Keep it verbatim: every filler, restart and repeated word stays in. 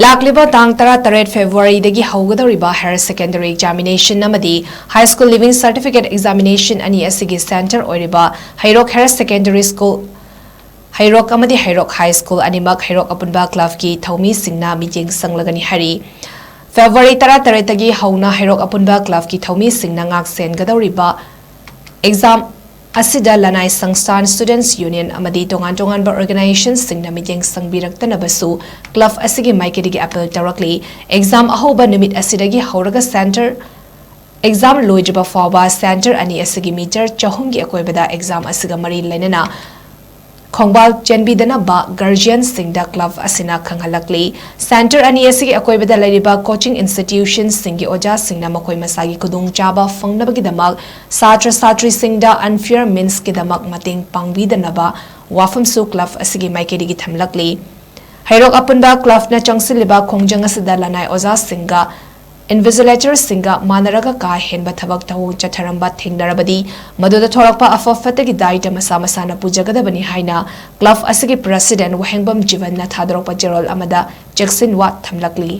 ꯂꯥꯛꯂꯤꯕ ꯇꯥꯡ ꯇꯔꯥꯇꯔꯦꯠ February ꯗꯒꯤ ꯍꯧꯒꯗꯧꯔꯤꯕ Higher Secondary Examination ꯑꯃꯗꯤ High School Leaving Certificate Examination ꯑꯅꯤ ꯑꯁꯤꯒꯤ centre ꯑꯣꯏꯔꯤꯕ ꯍꯩꯔꯣꯛ Higher Secondary School, ꯍꯩꯔꯣꯛ ꯑꯃꯗꯤ ꯍꯩꯔꯣꯛ High School ꯑꯅꯤꯃꯛ ꯍꯩꯔꯣꯛ ꯑꯄꯨꯟꯕ club ꯀꯤ ꯊꯧꯃꯤꯁꯤꯡꯅ ꯃꯤꯠꯌꯦꯡ ꯆꯪꯂꯒꯅꯤ ꯍꯥꯏꯔꯤ꯫ February ꯇꯔꯥꯇꯔꯦꯠꯇꯒꯤ ꯍꯧꯅ ꯍꯩꯔꯣꯛ ꯑꯄꯨꯟꯕ club ꯀꯤ ꯊꯧꯃꯤꯁꯤꯡꯅ ꯉꯥꯛ ꯁꯦꯟꯒꯗꯧꯔꯤꯕ exam ꯑꯁꯤꯗ ꯂꯅꯥꯏ ꯁꯪꯁꯊꯥꯟ, Students Union ꯑꯃꯗꯤ ꯇꯣꯉꯥꯟ ꯇꯣꯉꯥꯟꯕ organization ꯁꯤꯡꯅ ꯃꯤꯠꯌꯦꯡ ꯆꯪꯕꯤꯔꯛꯇꯅꯕꯁꯨ club ꯑꯁꯤꯒꯤ ꯃꯥꯏꯀꯩꯗꯒꯤ appeal ꯇꯧꯔꯛꯂꯤ꯫ Exam ꯑꯍꯧꯕ ꯅꯨꯃꯤꯠ ꯑꯁꯤꯗꯒꯤ ꯍꯧꯔꯒ centre, exam ꯂꯣꯏꯗ꯭ꯔꯤꯕ ꯐꯥꯎꯕ centre ꯑꯅꯤ ꯑꯁꯤꯒꯤ meter ꯆꯍꯨꯝꯒꯤ ꯑꯀꯣꯏꯕꯗ exam ꯑꯁꯤꯒ ꯃꯔꯤ ꯂꯩꯅꯅ ꯈꯣꯡꯕꯥꯜ ꯆꯦꯟꯕꯤꯗꯅꯕ guardian ꯁꯤꯡꯗ club ꯑꯁꯤꯅ ꯈꯪꯍꯜꯂꯛꯂꯤ꯫ Centre ꯑꯅꯤ ꯑꯁꯤꯒꯤ ꯑꯀꯣꯏꯕꯗ ꯂꯩꯔꯤꯕ coaching institution ꯁꯤꯡꯒꯤ ꯑꯣꯖꯥꯁꯤꯡꯅ ꯃꯈꯣꯏ ꯃꯁꯥꯒꯤ ꯈꯨꯗꯣꯡꯆꯥꯕ ꯐꯪꯅꯕꯒꯤꯗꯃꯛ ꯁꯥꯇ꯭ꯔ ꯁꯥꯇ꯭ꯔꯤꯁꯤꯡꯗ unfair means ꯀꯤꯗꯃꯛ ꯃꯇꯦꯡ ꯄꯥꯡꯕꯤꯗꯅꯕ ꯋꯥꯐꯝꯁꯨ club ꯑꯁꯤꯒꯤ ꯃꯥꯏꯀꯩꯗꯒꯤ ꯊꯝꯂꯛꯂꯤ꯫ ꯍꯩꯔꯣꯛ ꯑꯄꯨꯟꯕ club ꯅ ꯆꯪꯁꯤꯜꯂꯤꯕ ꯈꯣꯡꯖꯪ ꯑꯁꯤꯗ ꯂꯅꯥꯏ ꯑꯣꯖꯥꯁꯤꯡꯒ invigilator ꯁꯤꯡꯒ ꯃꯥꯟꯅꯔꯒ ꯀꯥ ꯍꯦꯟꯕ ꯊꯕꯛ ꯊꯧꯑꯣꯡ ꯆꯠꯊꯔꯝꯕ ꯊꯦꯡꯅꯔꯕꯗꯤ, ꯃꯗꯨꯗ ꯊꯣꯛꯂꯛꯄ ꯑꯐ ꯐꯠꯇꯒꯤ ꯗꯥꯏꯇ ꯃꯁꯥ ꯃꯁꯥꯅ ꯄꯨꯖꯒꯗꯕꯅꯤ ꯍꯥꯏꯅ club ꯑꯁꯤꯒꯤ president ꯋꯥꯍꯦꯡꯕꯝ ꯖꯤꯕꯟꯅ ꯊꯥꯗꯣꯔꯛꯄ ꯆꯦꯔꯣꯜ ꯑꯃꯗ ꯆꯦꯛꯁꯤꯟꯋꯥ ꯊꯝꯂꯛꯂꯤ꯫